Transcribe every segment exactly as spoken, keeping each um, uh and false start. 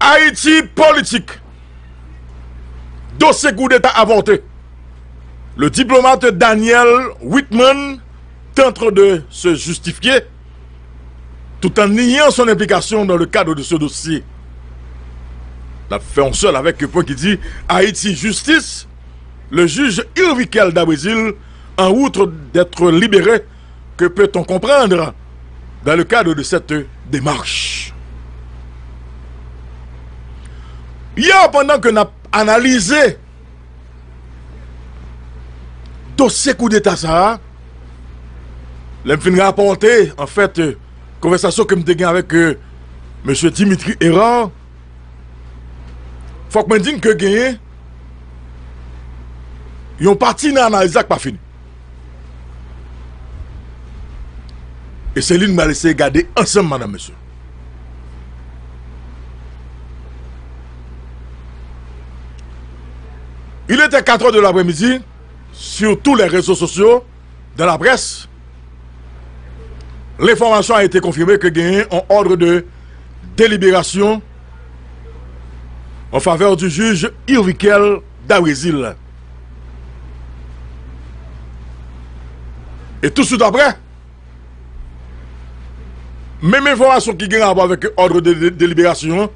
Haïti politique. Dossier coup d'État avorté. Le diplomate Daniel Whitman tente de se justifier tout en niant son implication dans le cadre de ce dossier. N ap fè yon sèl avèk pwen ki di Haïti justice. Le juge Irvikel Dabrésil en route d'être libéré. Que peut-on comprendre dans le cadre de cette démarche? Yè, pandan ke n ap analize dosye koudeta sa a, lè m fin rapòte, anfèt, konvèsasyon ke m te gen avèk, euh, mesye Dimitri Hérard, fòk mwen di n ke genyen yon pati nan analiz la k pa fini. E se li n pral eseye gade ansanm, madam, mesye. Il était quatre heures de l'après-midi, sur tous les réseaux sociaux, dans la presse, l'information a été confirmée que genyen yon ordre de délibération en faveur du juge Irvikel Dabrésil. E tou swit apre, menm enfòmasyon ki gen rapò avèk òdre de, de, deliberasyon an,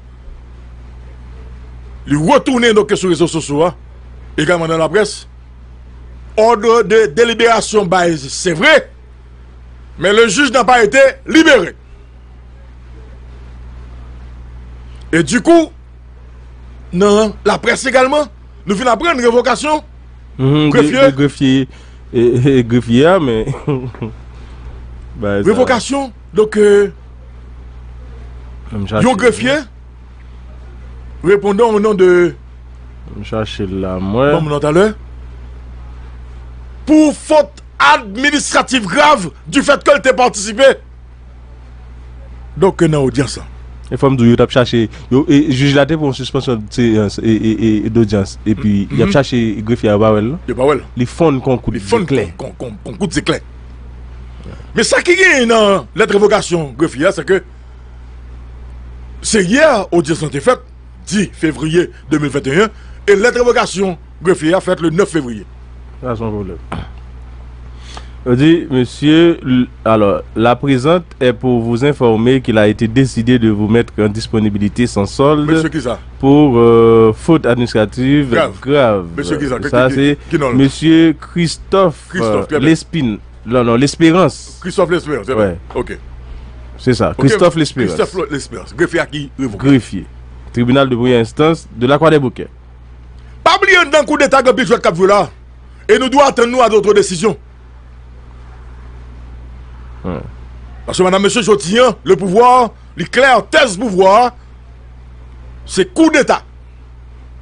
li retounen donk sou rezo sosyo a, egalman nan laprès. Òdre de deliberasyon bay, se vre, men le juge n'a pas été libéré. E dikou, nan laprès egalman, nou vin aprann revokasyon Mhm, de, grefye. De grefye, e, e, grefye a, men, bagay sa. Revokasyon, donk, euh, Ann chache yon grefye, répondant au nom de, ann chache l la, mwen. Ban m non talè. Pour faute administrative grave du fait que l te patisipe. Donk, nan odyans lan. E fò m di w, yo t ap chache, yo, e, jij la te pran yon sispansyon de seyans, e, e, e, e dodyans. Epi, y ap chache grefye a, yo pa wè l, non? Yo pa wè l. Li fonn kon kout zeklè. Li fonn kon, kon, kon, kon kout zeklè. Men sa ki genyen nan lèt revokasyon grefye a, se ke se yè odyans lan te fèt, dis février deux mille vingt et un, e lèt revokasyon grefye a fèt le neuf février. Sa se yon pwoblèm. Yo di, monsieur, l-, alors, la présente est pour vous informer qu'il a été décidé de vous mettre en disponibilité sans solde Mesye ki sa? Pour, euh, faute administrative grave. Grave. Mesye ki sa? Sa ki, se ki, ki non l? Monsieur Christophe, Christophe, euh, trè byen. Lespin-, non, non, Lespérance. Christophe Lespérance, trè byen. Ouais. Ok. Se sa, ok, Christophe Lespérance. Christophe Lespérance, grefye a ki revoke. Grefye. Tribunal de première instance de la Croix des Bouquets. Pa bliye, anndan koudeta gen anpil jwèt k ap jwe la. E nou dwe atann nou a dòt desizyon. Hmm. Paske, madam, mesye, jodi a, le pouvwa, li klè, tèz pouvwa a, se koudeta.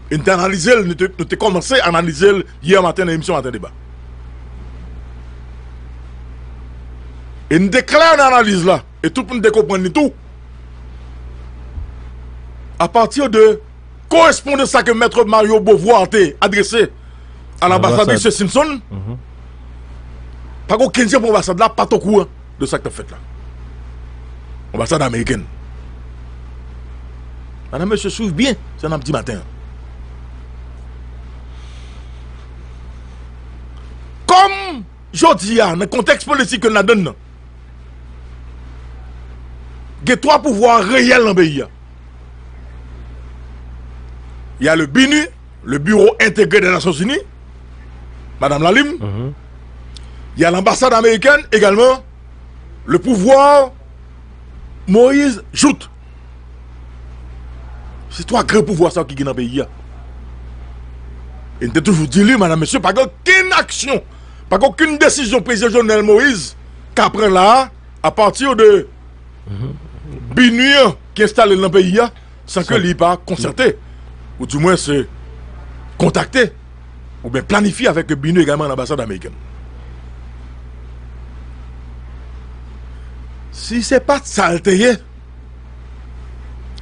E n te analize l, nou te, nou te kòmanse analize l yè maten nan emisyon Maten Deba. E n te klè nan analiz la, e tout moun te konprann li tou. A pati de korespondans sa ke Mèt Mario Beauvoir te adrese a lanbasad Monsieur Simpson, pa gen okenn jan pou anbasad la pa t okouran de sa k t ap fèt la. Anbasad amerikèn. Madam, mesye, swiv byen sa n ap di maten an. Kòm jodi a, nan kontèks politik ke n ladann nan, gen twa pouvwa reyèl nan peyi a. Il y a le BINUH, le Bureau Intégré des Nations Unies, Madame Lalime. Mhm. Il y a l'ambassade américaine également, le pouvoir Moïse Jouthe. Se twa gran pouvwa sa yo ki gen nan peyi a. E n te toujou di li, madam, mesye, pa gen okenn aksyon, pa gen okenn desizyon prezidan Jovenel Moïse ka pran la a, apati de BINUH an ki enstale l nan peyi a, san ke li pa konsèlte, ou di mwens kontakte, oubyen planifye avèk BINUH egalman lanbasad amerikèn. Si se pa t sa l te ye,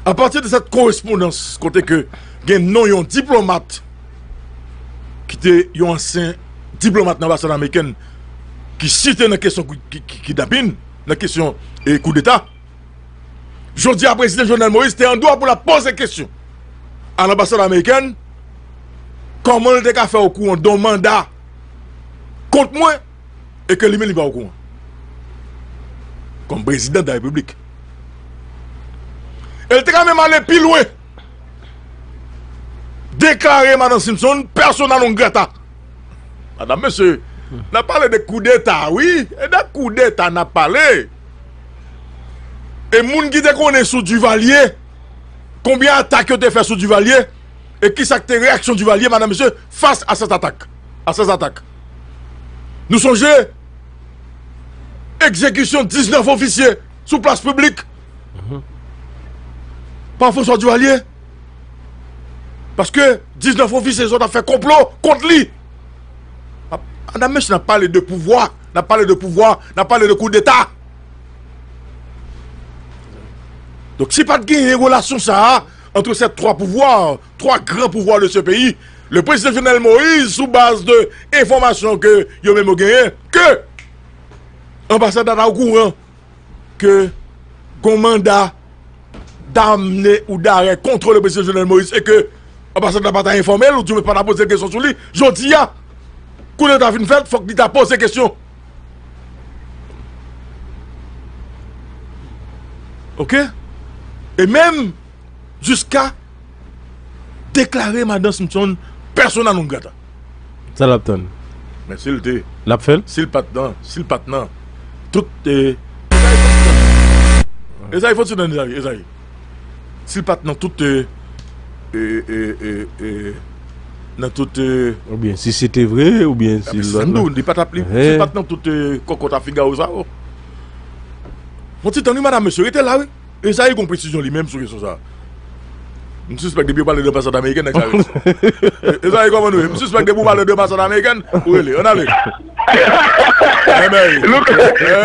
apati de sèt korespondans kote ke gen non yon diplomat ki te yon ansyen diplomat nan anbasad amerikèn ki site nan kesyon ki, ki, ki, kidnapin, nan kesyon, e, koudeta. Jodi a, prezidan Jovenel Moïse te an dwa pou l ap poze kesyon a lanbasad amerikèn, kòman l te ka fè okouran de yon manda kont mwen e ke li menm li pa okouran? Kòm prezidan de la repiblik. E l te ka menm ale pi lwen, deklare Madan Simpson persona non grata. Madanm, mesye, n ap pale de koudeta, wi. E de koudeta n ap pale. E moun ki te konnen sou Duvalier, konbyen atak yo te fè sou Duvalier, e kisa ki te reyaksyon Duvalier, madanm, mesye, fas a sèt atak, a sèt atak. Nou sonje egzekisyon diznèf ofisye sou plas piblik pa François Duvalier. Paske diznèf ofisye sa yo t ap fè konplo kont li. Madanm, mesye, n ap pale de pouvwa, n ap pale de pouvwa, n ap pale de koudeta. Donk, si pa t genyen relasyon sa a entre ces trois pouvoirs, trois grands pouvoirs de ce pays, le président Jovenel Moïse, sou baz de enfòmasyon ke yo menm yo genyen, ke anbasad la ta okouran ke gon manda damne ou darè kont le prezidan Jovenel Moïse e ke anbasad la pa ta enfòme l, oudimwen pa ta poze l kesyon sou li, jodi a, koudeta fin fèt, fòk li ta poze kesyon. Oke? E menm jiska deklare Madan Simpson persona non grata. Sa l ap tann? Men si l te, l ap fè l? Si l pa t nan, si l pa t nan tout, eh, Ezayi, fò ti nan Ezayi, Ezayi. Si l pa t nan tout, eh, eh, eh, eh, eh, nan tout, eh, oubyen si se te vre, oubyen si l, li pa t ap, li, si l pa t nan tout, eh, kòkòt a figawo sa yo. Fò ti tann wi, madanm, mesye, rete la wi. Ezayi gon presizyon li menm sou kesyon sa a. M sispèk depi yo pale de anbasad amerikèn, nèg sa rele. Ezayi, kòman nou ye? M sispèk depi w pale de anbasad amerikèn, ou rele. Ann ale.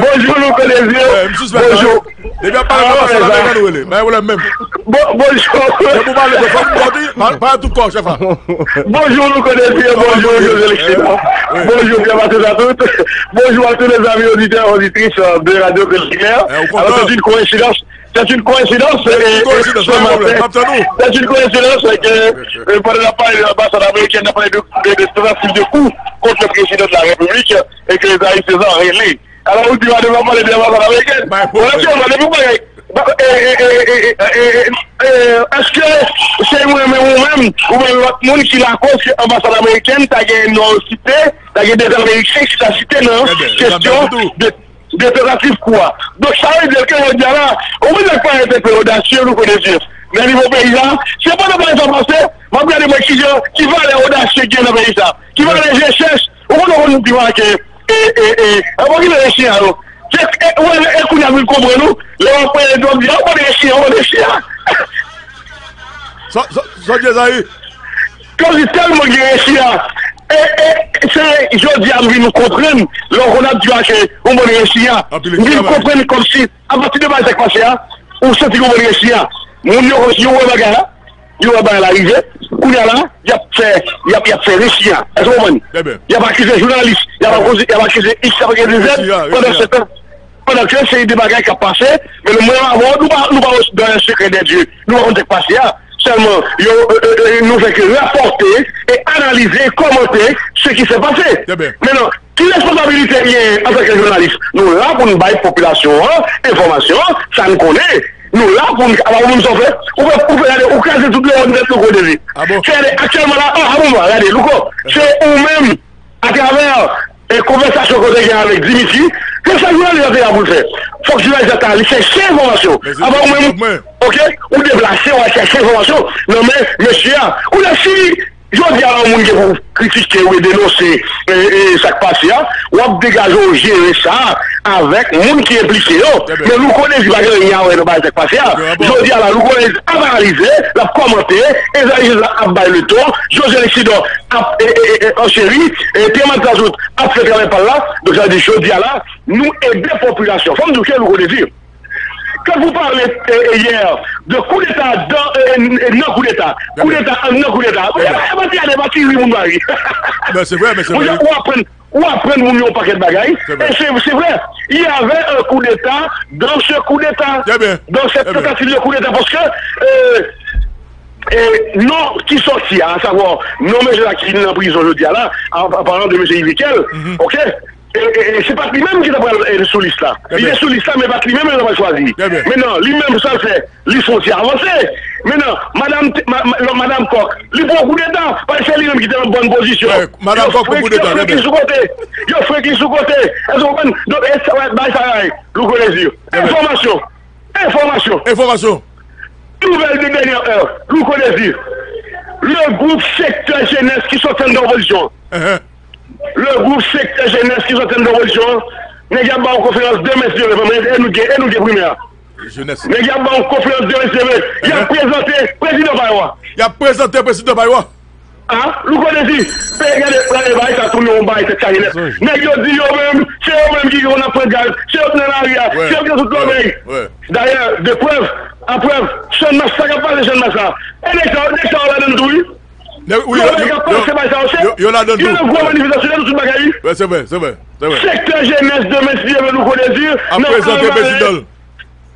Bonjou, Louko Dezye. M sispèk sa. Bonjou. Depi ap pale de anbasad amerikèn, ou rele. Pa gen pwoblèm menm. Bonjou. Depi w pale de fòk, pa, pa tout kò, chèf la. Bonjou, Louko Dezye. Bonjou, José Lexidor. Bonjou, Pierre Mathieu Satout. Bonjour à tous les amis auditeurs et auditrices, euh, de Radio Crédit Clair. Alors, c'est une coïncidence. C'est une coïncidence, c'est une coïncidence, pas de problème. C'est une coïncidence que, euh, pendant la parole de l'ambassade américaine, on a parlé de, de, de tentative de coup contre le président de la République et que Ezayi César relève. Alors, ou di, on va parler de l'ambassade américaine. Bon, naturellement, depuis que, eh, eh, eh, eh, eh, eh, eh, est-ce que c'est ou-même, ou-même, ou-même l'autre monde qui la cause que l'ambassade américaine, t'as gagné une non cité, t'as gagné des Américains qui t'a cité, non? Question de de tentative kou a. Donk, sa vle di ke jodi a la, ou menm nèg parèt enpe odasye, Louko Dezye. Nan nivo peyi a, se pa nan bagay sa pase, m ap gade mwen kijan, ki valè odasye gen nan peyi sa. Ki valè je chèche, ou konn, ou konn di mwen ke, e, e, e, e, mwen ki nan Echi a yo. Se, e, ou wè, e kounye a m vin konprann ou, lè w ap pale de, w ap di, a, ou konn Echi a, ou konn Echi a. Sa, sa, sa w di, Ezayi? Koz li tèlman gen Echi a. E, e, se jodi a m vin konprann, lè w konn ap di a ke yon bann Echi a. M vin konprann kòmsi, apati de bagay sa k pase a, ou santi yon bann Echi a. Moun yo, yo wè bagay la, yo wè bagay la rive, kounye a la, y ap fè, y ap, y ap fè Echi a. Èske w konprann? Y ap akize jounalis, y ap akize, y ap akize X, y ap akize Z, pandan se tan, pandan ke se de bagay k ap pase, men nou, mwen avè w, nou pa, nou pa dans le secret des dieux, nou pa konn sa k pase a. Sèlman, yo, e, e, e, nou fè ke rapòte e analize e kòmante ce qui s'est passé. Mentnan, ki responsabilite m genyen antanke jounalis? Nou la pou n bay popilasyon an enfòmasyon, sa n konnen. Nou la pou n, apa ou menm sa w fè? Ou fè, ou fè gade, ou kraze tout lewòn nèt, Louko Dezye. Se gade, aktyèlman la, a, a, bon, gade, Louko, se ou menm atravè, e, konvèsasyon ke w te gen avèk Dimitri, se sa jounalis la te la pou l fè. Fòk jounalis la ta al chèche enfòmasyon. Apa ou menm, oke, ou deplase, w al chèche enfòmasyon nan men mesye a. Kounye a, si jodi a yon moun gen pou kritike ou e denonse, e, e, sa k pase a, w ap degaje w jere sa avèk moun ki enplike yo. Men Louko Dezye pa gen anyen a wè nan bagay sa k pase a. Jodi a la, Louko Dezye ap analize, l ap kòmante, Ezayi César ap bay leton, José Lexidor ap, e, e, e, e, ancheri, e, Pierre Mathieu Satout ap fè travay pa l la. Donk, sa vle di, jodi a la, nou ede popilasyon. Fò m di w ke Louko Dezye, quand vous parlez, euh, hier de coup d'État dans, euh, euh, nan koudeta, koudeta anndan koudeta, e pa ti gade, pa ti ri moun pa ri. Monchè, ou aprann, ou aprann moun yo yon pakèt bagay. E se, se vre, il y avait un coup d'État dans ce coup d'État, dans cette tentative de coup d'État, paske, euh, e, non ki sòti a, asavwa non mesye sa ki nan prizon jodi a la, an, an palan de mesye Yvikel, oke? E, e, e se pa t li menm ki ta pral, e, sou lis la. Li te sou lis la, men pa t li menm yo ta pral chwazi. Men non, li menm sa l fè, li fè yon ti avanse. Men non, madanm, ma, ma, madanm Kòk, li pran koudeta, paske se li menm ki te nan bòn pozisyon. Madanm Kòk pran koudeta, yo frenk li sou kote. Yo frenk li sou kote. Èske w konprann? Donk, e sa, bay sa, Louko Désir. Enfòmasyon. Enfòmasyon. Enfòmasyon. Nouvèl de dènyè è, Louko Désir. Le groupe Sektè Jenès ki sòti anndan opozisyon an. Le groupe Sektè Jenès ki sòti anndan opozisyon an. Nèg y ap ba yon konferans demen, si Dye vle, e nou gen, e nou gen primè a. Nèg y ap ba yon konferans demen, si Dye vle. Y ap prezante prezidan pa yo a. Y ap prezante prezidan pa yo a. A, Louko Désir, gade, gade, bagay sa tounen yon bagay tèt chaje nèt. Nèg yo di yo menm, se yo menm ki konn ap pran gaz, se yo ki nan lari a, se yo ki nan tout lòbèy. Dayè, de prèv a prèv, Channmas, sa k ap pase Channmas la. E nèg sa yo, nèg sa yo ladann tou, wi. Yo, yo, yo, yo, yo ladann tou. Yo nan gwo manifestasyon, yo nan tout bagay, wi. Sektè jenès demen, si Dye vle, Louko Désir, ap prezante prezidan l.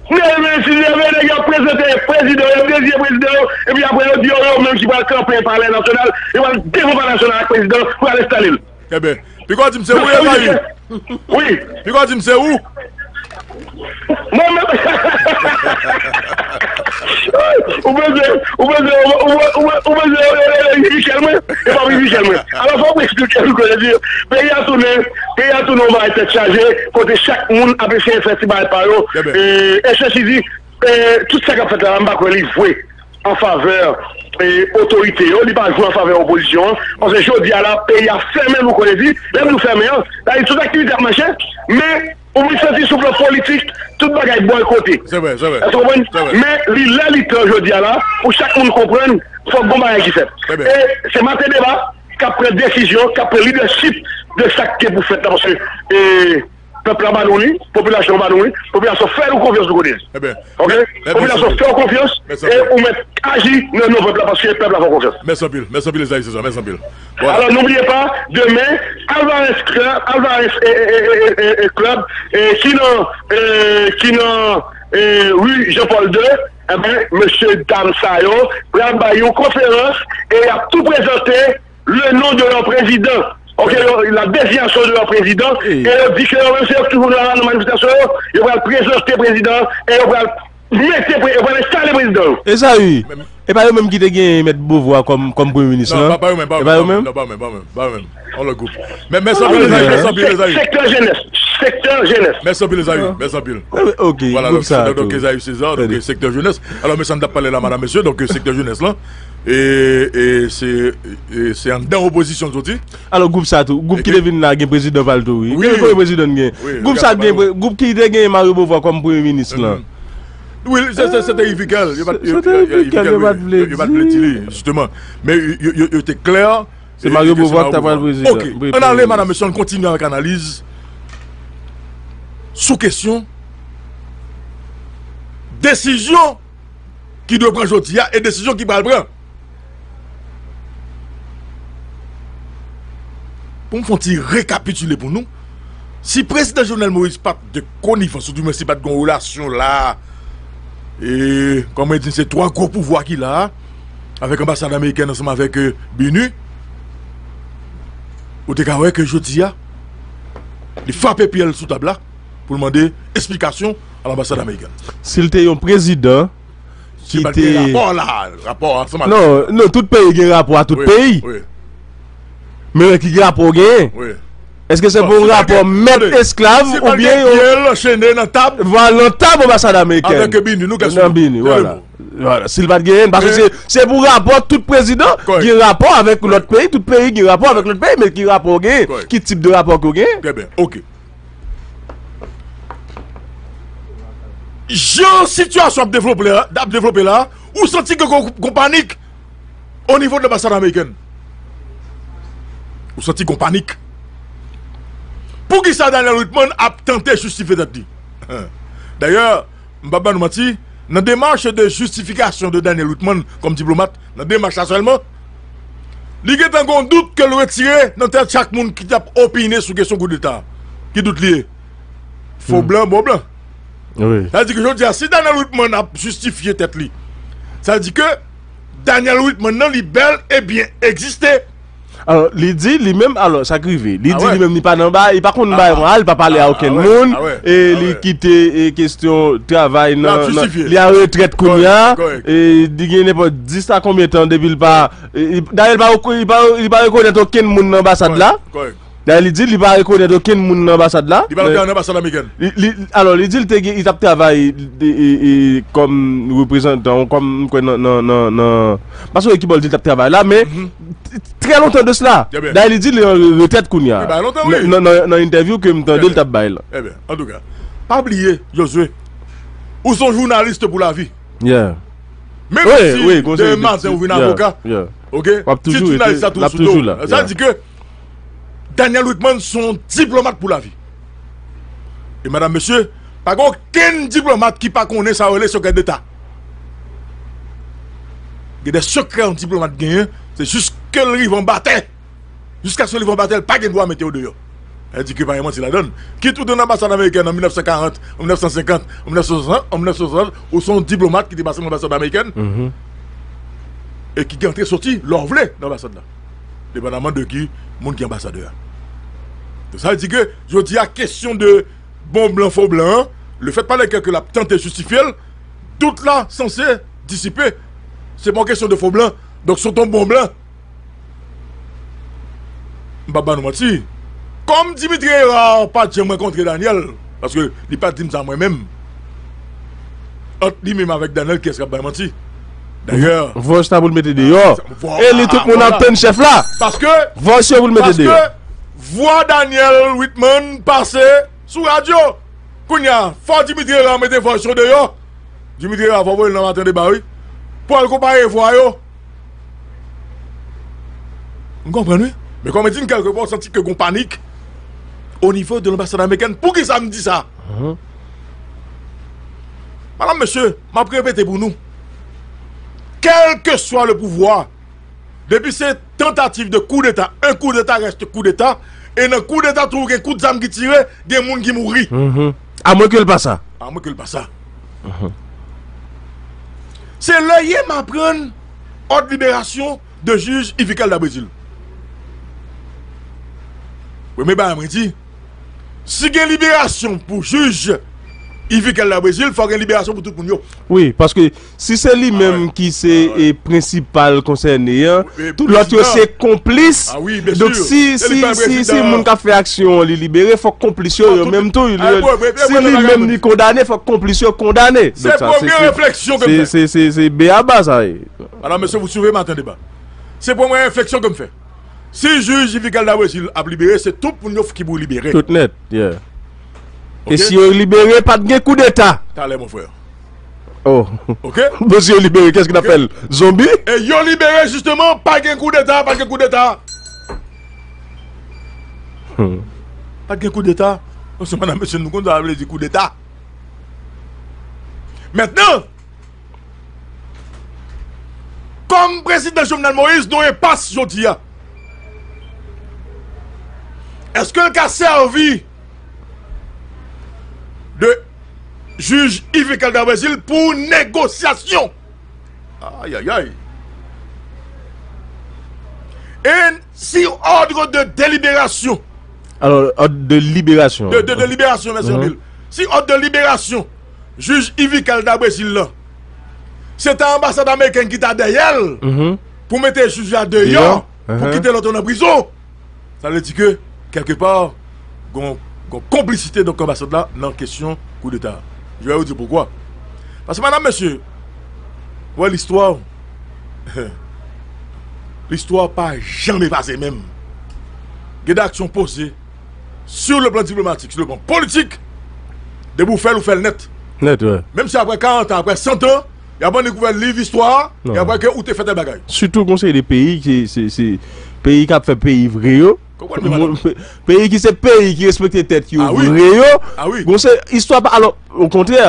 Men, men, si Dye vle, nèg yo ap prezante prezidan, yo ap deziye prezidan yo, epi apre yo di yo, yo menm ki pral kanpe Palè Nasyonal, yo pral devan Palè Nasyonal ak prezidan pou al enstale l. Ebyen, piga w di m se ou, Ezayi? Wi. Piga w di m se ou? Mwen menm. Ou bezwen, ou bezwen, ou bezwen, ou bezwen, ou bezwen, Michel mwen? E pa Michel mwen. Alò, fò w eksplike nou kote di, peyi a tounen, peyi a tounen yon bagay tèt chaje, kote chak moun ap eseye fè ti bagay pa yo. E, e ceci dit, e, tout sa k ap fèt la, m pa kwè li vre an favè, e, otorite yo, li pa jwe an favè opozisyon an. Paske jodi a la, peyi a fèmen, nou konnen di, lè m di w fèmen an, sa vle di tout aktivite ap mache, men ou vin santi sou plan politik, tout bagay bòykote. Se vre, se vre. Èske w konprann? Men li lè li tan jodi a la, pou chak moun konprann, fòk gon bagay ki fèt. E se Maten Deba k ap pran desizyon, k ap pran lidèchip de sa k gen pou fèt la, paske, e, pèp la ba nou li, popilasyon ba nou li, popilasyon fè nou konfyans, nou konnen. Oke? Popilasyon fè w konfyans, e ou mèt aji nan non pèp la, paske pèp la fè w konfyans. Mèsi anpil, mèsi anpil, Ezayi Sezar, mèsi anpil. Alò, n'oubliez pas, demen, Alvarez Club, Alvarez, e, e, Club, e, ki nan, e, ki nan, e, ri Jean Paul deux, enben, mesye dam sa yo pral bay yon konferans e y ap tou prezante le nom de leur président. Ok, yo, la désignation de leur président, e yo di ke yo menm se yo ki toujou nan, nan manifestasyon yo, yo pral prezante prezidan, e yo pral mete pre-, yo pral enstale prezidan yo. Ezayi, e pa yo menm ki te gen Mèt Beauvoir kòm, kòm premye minis lan? Non, pa, pa yo menm, pa yo menm, pa yo menm, pa yo menm, pa yo menm. On lòt gwoup. Men, men, mèsi anpil, Ezayi, mèsi anpil, Ezayi. Sektè jenès, sektè jenès. Mèsi anpil, Ezayi, mèsi anpil. Ok, gwoup sa tou. Donk, Ezayi Sezar, donk, sektè jenès. Alò, men sa n t ap pale la, madanm, mesye, donk, sektè jenès lan. E, e se, e se anndan opozisyon l soti. Alò, gwoup sa tou, gwoup ki te vin la, gen prezidan pa l tou, wi. Gen premye prezidan gen. Gwoup sa gen pre-, gwoup ki te gen Mario Beauvoir kòm premye minis lan. Wi, se, se, se te Yvikel. Yo pa t, yo, yo, yo, Yvikel, yo pa t vle di li, jisteman. Men yo, yo, yo te klè. Se Mario Beauvoir ki ta pral prezidan. Ok, ann ale, madanm, mesye, ann kontinye avèk analiz sou kesyon desizyon ki dwe pran jodi a e desizyon ki pral pran. Pou m fè yon ti rekapitile pou nou, si prezidan Jovenel Moïse pa t de konivans, oudimwen si pa t gen yon relasyon la, e, kòman yo di, se twa gwo pouvwa ki la a, avèk anbasad amerikèn ansanm avèk, e, BINUH, ou te ka wè ke jodi a, li frape pye l sou tab la pou l mande esplikasyon a lanbasad amerikèn. Si l te yon prezidan ki te rapò la, rapò ansanm avèk. Non, non, tout peyi gen rapò a tout peyi. Men ki rapò w genyen? Èske se pou yon rapò mèt esklav oubyen yon, vwala, nan tab anbasad amerikèn? Avèk BINUH, nou kèsyon. Nan BINUH, vwala. Vwala, si l pa t genyen, paske se, se pou rapò tout prezidan gen rapò avèk lòt peyi, tout peyi gen rapò avèk lòt peyi, men ki rapò w genyen? Ki tip de rapò ke w genyen? Trè byen, ok. Jan sitiyasyon ap devlope la, ap devlope la, ou santi ke gon, gon panik o nivo de lanbasad amerikèn. Ou santi gon panik. Poukisa Daniel Whitman ap tante jistifye tèt li? Dayè, m p ap ba nou manti, nan demach de jistifikasyon de Daniel Whitman kòm diplomat, nan demach la sèlman, li gentan gon dout ke l retire nan tèt chak moun ki t ap opine sou kesyon koudeta. Ki dout li ye? Fo blan, bon blan. Sa vle di ke jodi a, si Daniel Whitman ap jistifye tèt li, sa vle di ke Daniel Whitman nan, li bèl e byen egziste. Alò, li di li menm, alò, sa k rive. Li di li menm, li pa nan bay, li pa konn bay mwen, li pa pale a okenn moun, e li kite e, kesyon travay nan, nan li an retrèt kounye a, e li gen nenpòt dis a konbyen tan depi l pa, e, e, dayè, li pa, li pa, li pa rekonèt okenn moun nan anbasad la. Dayè, li di li pa rekonèt okenn moun nan anbasad la. Li pa t ap travay nan anbasad amerikèn. Li, li, alò, li di li te gen, li t ap travay e, e, e, kòm reprezantan, kòm, m kwè, nan, nan, nan, nan, pa sonje ki bò l di l t ap travay la, men t-, trè lontan de sela. Dayè, li di li an re-, retrèt kounye a. Nan, nan, nan entèvyou ke m tande l t ap bay la. Ebyen, antouka, pa bliye, Josué, ou se yon jounalis pou lavi. Yeah. Menm si demen maten ou vin avoka, oke? Ti jounalis la toujou sou do w. Sa di ke Daniel Whitman se yon diplomat pou lavi. E madanm, mesye, pa gen okenn diplomat ki pa konnen sa yo rele sekrè deta. Gen de sekrè yon diplomat genyen, se jiske l rive anba tè. Jiskaske l rive anba tè, l pa gen dwa mete yo deyò. Sa di ke pa gen manti ladan l. Kit ou te nan anbasad amerikèn an mil nèf san karant, an mil nèf san senkant, an mil nèf san swasant, an mil nèf san swasant, ou se yon diplomat ki te pase nan anbasad amerikèn e ki antre soti lè w vle nan anbasad la. Depandaman de ki moun ki anbasadè a. Donk, sa vle di ke jodi a, kesyon de bon blan, fo blan an, le fèt pa le kè ke l ap tante jistifye l, dout la sanse disipe. Se pa yon kesyon de fo blan. Donk, si w te yon bon blan, m p ap ba nou manti. Kòm Dimitri Hérard pa t janm rankontre Daniel, paske li pa t di m sa mwen menm, ant li menm avèk Daniel, kiyès k ap bay manti? Dayè, vòch la pou l mete deyò. E li tout moun ap tann chèf la. Paske vòch yo pou l mete deyò. Paske vwa Daniel Whitman pase sou radyo. Kounye a, fò Dimitri Hérard mete vòch yo deyò. Dimitri Hérard, fò voye l nan Maten Deba, wi. Pou al konpare vwa yo. M konprann, wi. Men kòm di m, kèlkefwa, w santi ke gon panik o nivo de lanbasad amerikèn. Poukisa m di sa? Madanm, mesye, m ap repete pou nou. Kèlkeswa le pouvwa, depi se tantativ de koudeta, un coup d'État reste coup d'État, e nan koudeta tou, gen kout zam ki tire, gen moun ki mouri. Amwen ke l pa sa. Amwen ke l pa sa. Se lè yè m aprann òd liberasyon de jij Yvikel Dabrésil. Premye bagay mwen di, si gen liberasyon pou jij Yvikel Dabrésil, fò gen liberasyon pou tout moun yo. Wi, paske si se li menm ki se e prensipal konsène an, tout lòt yo se konplis. Donk si, si, si, si moun k ap fè aksyon an li libere, fòk konplis yo, yo menm tou, si li menm li kondane, fòk konplis yo kondane. Donk sa, se, se, se, se, se beyaba sa ye. Madanm, mesye, vous suivez Maten Deba. Se premye refleksyon ke m fè. Si jij Yvikel Dabrésil ap libere, se tout moun yo ki pou libere. Tout nèt, yeah. E si yo libere, pa t gen koudeta. Talè, mon frè. Oh. Oke? Bon, si yo libere, kiyès ki t ap fè l? Zonbi? E yo libere, jisteman, pa gen koudeta, pa gen koudeta. Hmm. Pa t gen koudeta. Bon, se madanm, mesye, nou konn sa vle di koudeta. Mentnan, kòm prezidan Jovenel Moïse, nou enpas jodi a. Èske l ka sèvi de jij Yvikel Dabrésil pou negosyasyon? Ayayay. E si òd de deliberasyon. Alò, òd de liberasyon. De, de, de liberasyon, mèsi anpil. Si òd de liberasyon jij Yvikel Dabrésil lan, se ta anbasad amerikèn ki ta dèyè l pou mete jij la deyò, pou kite lòt yo nan prizon. Sa vle di ke, kèlkepa, gon, gon konplisite, donk, anbasad la nan kesyon koudeta. Je vais vous dire pourquoi. Paske, madanm, mesye, wè listwa, listwa pa janm efase menm. Gen de aksyon poze, sur le plan diplomatique, sur le plan politique, depi w fè l, ou fè l nèt. Nèt, wi. Menm si apre karant an, apre san an, y ap annik ouvè liv istwa a, e apre ke ou te fè tèl bagay. Sitou gon seri de peyi ki se, se peyi k ap fè peyi vre yo. Konprann mwen, madanm. Peyi ki se peyi ki respekte tèt yo vre yo. Gon se istwa pa, alò, okontrè,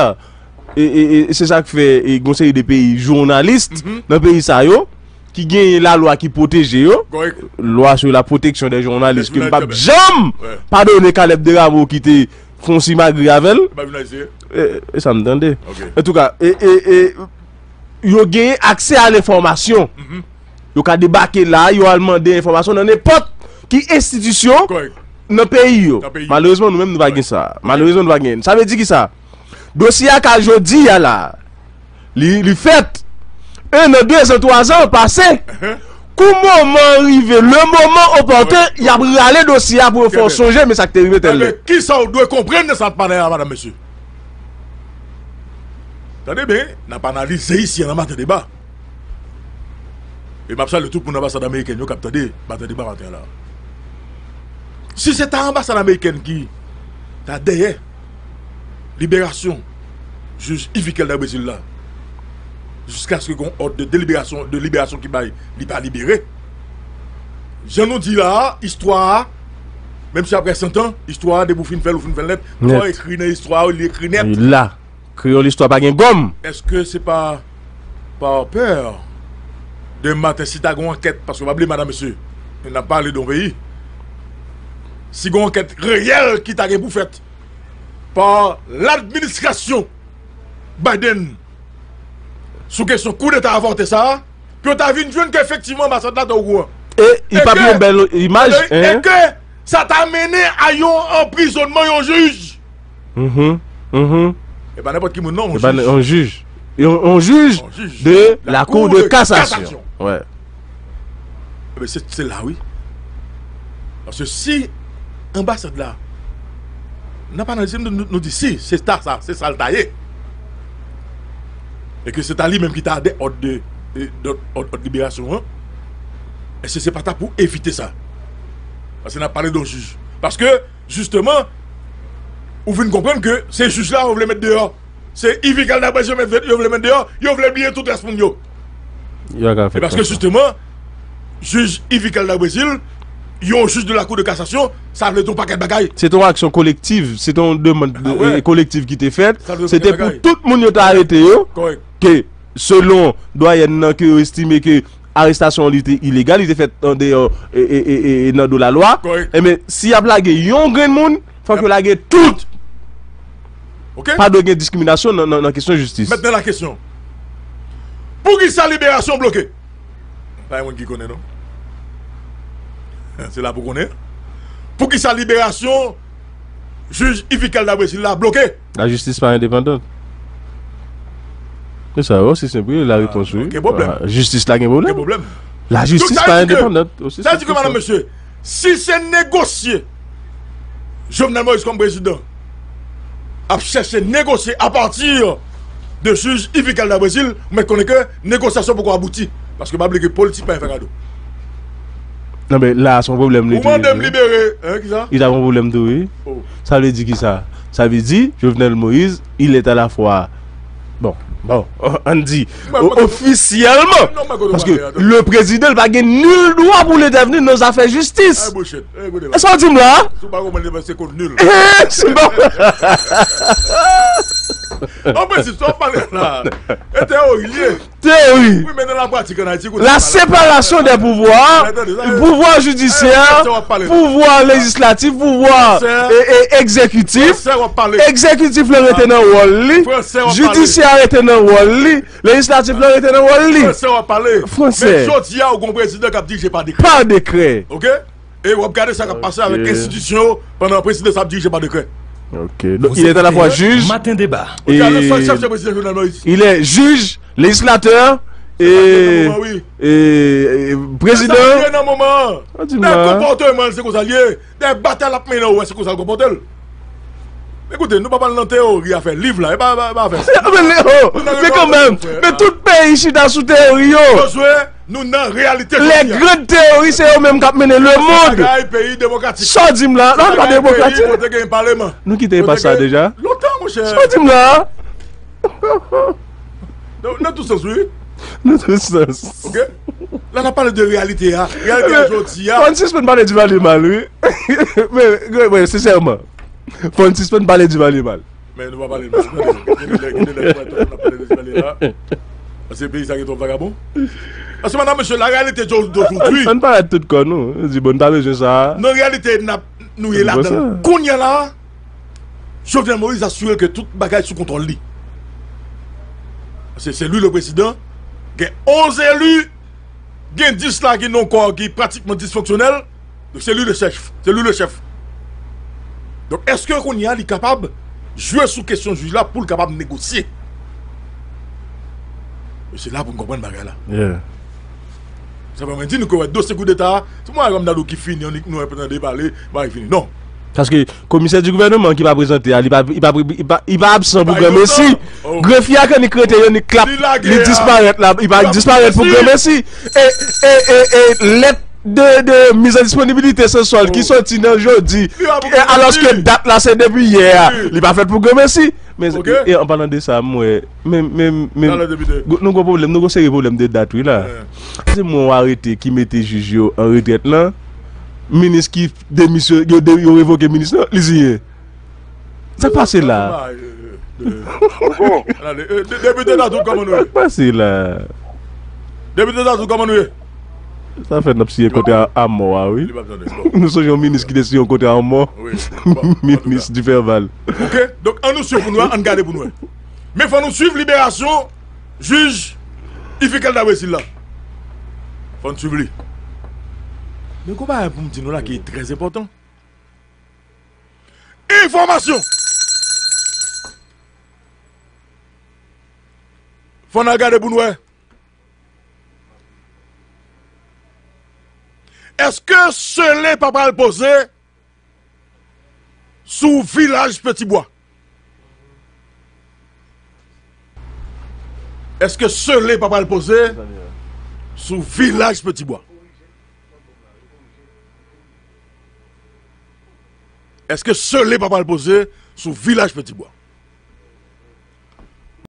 e, e, e se sa k fè, e, gon seri de peyi jounalis nan peyi sa yo, ki genyen lalwa ki pwoteje yo. Loi sur la protection des journalistes, ke m p ap janm padone Caleb Desrameaux ki te fè yon simagri avè l. E, e sa m tande. Antouka, e, e, e, yo genyen aksè a lenfòmasyon. Yo ka debake la, yo al mande enfòmasyon nan nenpòt ki enstitisyon nan peyi yo. Malerezman, nou menm, nou pa gen sa. Malerezman, nou pa gen. Sa vle di ki sa? Dosye a ka jodi a la. Li, li fèt. En an, de zan, twa zan pase. Kou moman an rive, le moman opòten, y ap rale dosye a pou yo fè w sonje, men sa k te rive tèl lè. Kisa w dwe konprann nan sa m ap pale a, madanm, mesye? Tande byen, n ap analize isi a nan Maten Deba. E m ap salye tout moun anbasad amerikèn yo k ap tande Maten Deba maten an la. Si se ta anbasad amerikèn ki ta dèyè liberasyon jij Yvikel Dabrésil la, jiskaske gon òd de deliberasyon, de liberasyon ki bay, li pa libere. Jan nou di la a, istwa a, menm si apre san tan, istwa a, depi w fin fè l, ou fin fè l nèt, sa w ekri nan istwa a, li ekri nèt. Li la. Kreyòl istwa pa gen gòm. Èske se pa pa pè de maten si ta gen yon ankèt, paske pa bliye, madanm, mesye, n ap pale de yon peyi. Si gen yon ankèt reyèl ki ta gen pou fèt pa ladministrasyon Biden sou kesyon koudeta avòte sa a, pou yo ta vin jwenn ke efektivman anbasad la te okouran. E li p ap yon bèl imaj, e ke sa ta mennen a yon anprizònman yon jij. Mhm, mhm. E pa nenpòt ki moun, non, yon jij. Yon, yon jij de la Cour de cassation. Wè. Ebyen, se, se la, wi. Paske si anbasad la, n ap analize, nou, nou, nou di si, se ta sa, se sa l ta ye. E ke se ta li menm ki ta de òd de, de, òd, òd liberasyon an. Èske se pa ta pou evite sa? Paske n ap pale de yon jij. Paske, jisteman, ou vin konprann ke se jij la yo vle met deyò. Se Yvikel Dabrésil yo met, yo vle met deyò, yo vle bliye tout rès moun yo. Yo ka fè. E paske, jisteman, jij Yvikel Dabrésil, yon jij de la Cour de cassation, sa vle di yon pakèt bagay. Se te yon aksyon kolektiv, se te yon demann, e, kolektiv ki te fèt. Se te pou tout moun yo te arete yo, ke selon dwayèn nan, ke yo estime ke arestasyon li te ilegal, li te fèt andeyò, e, e, e, e, nan do lalwa. Ebyen, si y ap lage yon grenn moun, fòk yo lage tout. Pa dwe gen diskriminasyon nan, nan, nan kesyon jistis. Maintenant la question. Poukisa liberasyon bloke? Pa gen moun ki konnen, non. Se la pou konnen. Poukisa liberasyon jij Yvikel Dabrésil la bloke? Lajistis pa endepandan. Se sa, osi senp, wi, larepons, wi. Gen pwoblèm. Jistis la gen pwoblèm. Gen pwoblèm. Lajistis pa endepandan, osi senp ke sa. Sa di ke, madanm, mesye, si se negosye Jovenel Moïse kòm prezidan ap chèche negosye apati de jij Yvikel Dabrésil, ou mèt konnen ke negosyasyon poko abouti. Paske pa bliye ke politik pa fè kado. Non, men la, se yon pwoblèm li tou. Ou mande m libere, hein, kisa? Li ta gon pwoblèm tou, wi. Sa vle di kisa? Sa vle di, Jovenel Moïse, il est à la fois, bon, bon, ann di, ofisyèlman, paske le président pa gen nil dwa pou l entèvni nan zafè jistis. Sa w di m la? Si w pa konprann li, se kont nil. An prensip, sa w pale la, e teori l ye. Teori. Wi, men nan la pratik an Ayiti, kote la separasyon de pouvwa, pouvwa jidisyè, pouvwa lejislatif, pouvwa, e, e, egzekitif, egzekitif la rete nan wòl li, jidisyè a rete nan wòl li, lejislatif la rete nan wòl li. Fransè w ap pale. Fransè. Men jodi a, ou gon prezidan k ap dirije pa dekrè. Pa dekrè. Oke? E w ap gade sa k ap pase avèk enstitisyon yo pandan prezidan sa ap dirije pa dekrè. Ok. Donc, il est à la fois juge et il est juge, législateur et, et, et président. Nan moman an, nan konpòteman l, se konsa l ye. Dèyè batay l ap mennen, ou wè se konsa l konpòte l. Ekoute, nou pa pral nan teyori afè liv la, e pa, pa, pa afè sa. Men, men kanmenm, men tout peyi chita sou teyori yo. Josué, nou nan reyalite jodi a. Les grandes théories, se yo menm k ap mennen le monde. Bagay peyi demokratik. Sa w di m la? Non, li pa demokratik. Kote gen paleman. Nou kite espas sa deja. Lontan, monchè. Sa w di m la? Nan, nan tout sans, wi. Nan tout sans. Ok? La, n ap pale de reyalite a. Reyalite a jodi a. Fò n sispann pale Duvalier mal, wi. Men, men, men, sensèman. Fò n sispann pale Duvalier mal. Men nou pa pale mal. Tande, gen de lè, gen de lè, tout moun ap pale de Duvalier la. Paske peyi sa gen twòp vagabon. Paske, madanm, mesye, la reyalite de, de jodi. Ann parèt tout kò nou. Di, bon, n pa bezwen sa. Nan reyalite n ap, nou ye ladan l. Kounye a la, Jovenel Moïse asire l ke tout bagay sou kontwòl li. Se, se li le président. Gen onz eli, gen dis la ki nan yon kò ki pratikman disfonksyonèl. Donk, se li le chèf. Se li le chèf. Donk, èske kounye a li kapab jwe sou kesyon jij la pou l kapab negosye? E se la pou n konprann bagay la. Yeah. Sa fè mwen di nou ke wè dosye koudeta a, se mwen Raymond Dadou ki fini, nou wè tande pale, bagay fini. Non. Paske komisè di gouvènman ki pa prezante a, li pa, li pa, li pa, li pa absan pou granmesi. Grefye a, kan li krete yo, li klap, Li lage li a. Disparèt la, li pa Li pa disparèt pou pou granmesi. granmesi. E, e, e, e lèt de, de miz an disponibilite se sòl ki soti nan jodi. Li pa pou E alòske granmesi. Dat la se depi yè a, Wi. Li pa fèt pou granmesi. Men Ok. e an palan de sa, m wè, men, men, men, Talè depite. nou gon pwoblèm, nou gon serye pwoblèm de dat, wi, la. Eh. Se mwen arete ki mete jij yo an retrèt lan, minis ki demisyon, yo, de, yo revoke minis lan, li siyen. Sa k pase la? Bon. Depite Dadou, kòman nou ye? Sa k pase la? Depite Dadou, kòman nou ye? Sa fè n ap siyen kontra a mò a, wi. Li pa tande. Bon. Nou sonje yon minis ki te siyen yon kontra a mò. Wi. Bon, Minis Duperval. Ok, donk an nou swiv pou nou wè, an gade pou nou wè. Men fò nou swiv liberasyon jij Ifikel Dabresil la. Fò n swiv li. Men gon bagay pou m di nou la ki trè enpòtan. Enfòmasyon. Fò n al gade pou nou wè. Èske sele pa pral poze sou vilaj Petibwa? Èske sele pa pral poze sou vilaj Petibwa? Èske sele pa pral poze sou vilaj Petibwa?